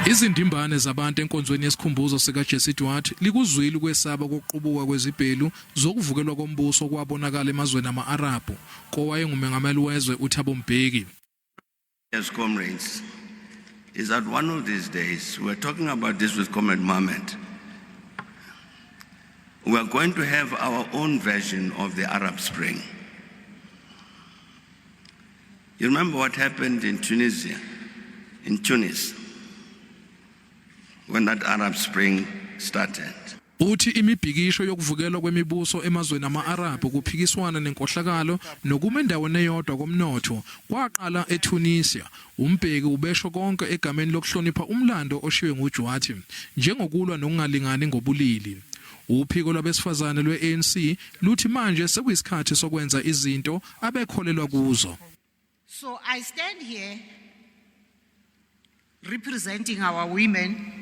Izindimbane zabantu enkonzweni yesikhumbuzo sikaJesse Duarte likuzwile ukwesaba kokuqubuka kwezibhelu zokuvukelwa kombuso okwabonakala emazweni ama-Arabhu kowayengumengameli wezwe uThabo Mbeki. As comrades, is that one of these days, we're talking about this with Comrade Mohammed, we are going to have our own version of the Arab Spring. You remember what happened in Tunisia, in Tunis, when that Arab Spring started. Uthi imibhikisho yokuvukelwa kwemibuso emazweni ama-Arabhu kuphikiswana nenkohlakalo nokuma endaweni eyodwa komnotho kwaqala eTunisia. UMbeki ubesho konke egameni lokuhlonipha umlando oshiywe nguJuati, njengokulwa nokungalingani ngobulili. Uphiko lwabesifazane lwe-ANC luthi manje sekuyisikhathi sokwenza izinto abekholelwa kuzo. So I stand here representing our women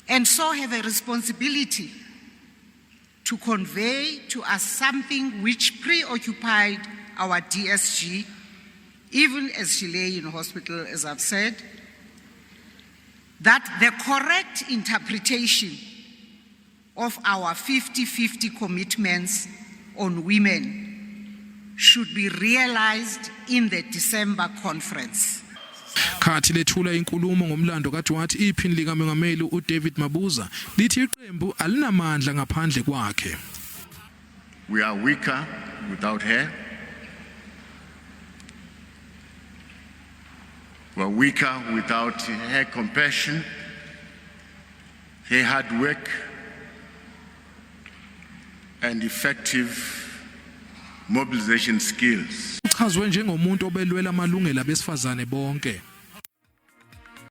and so have a responsibility to convey to us something which preoccupied our DSG even as she lay in hospital, as I've said, that the correct interpretation of our 50-50 commitments on women should be realized in the December conference. Khathi lethula inkulumo ngomlando kaDuarte iphini likamengameli uDavid Mabuza lithi iqembu alinamandla ngaphandle kwakhe. We are weaker without her. We are weaker without her compassion, her hard work, and effective mobilization skills. Uchazwe njengomuntu obelwela amalungelo abesifazane bonke.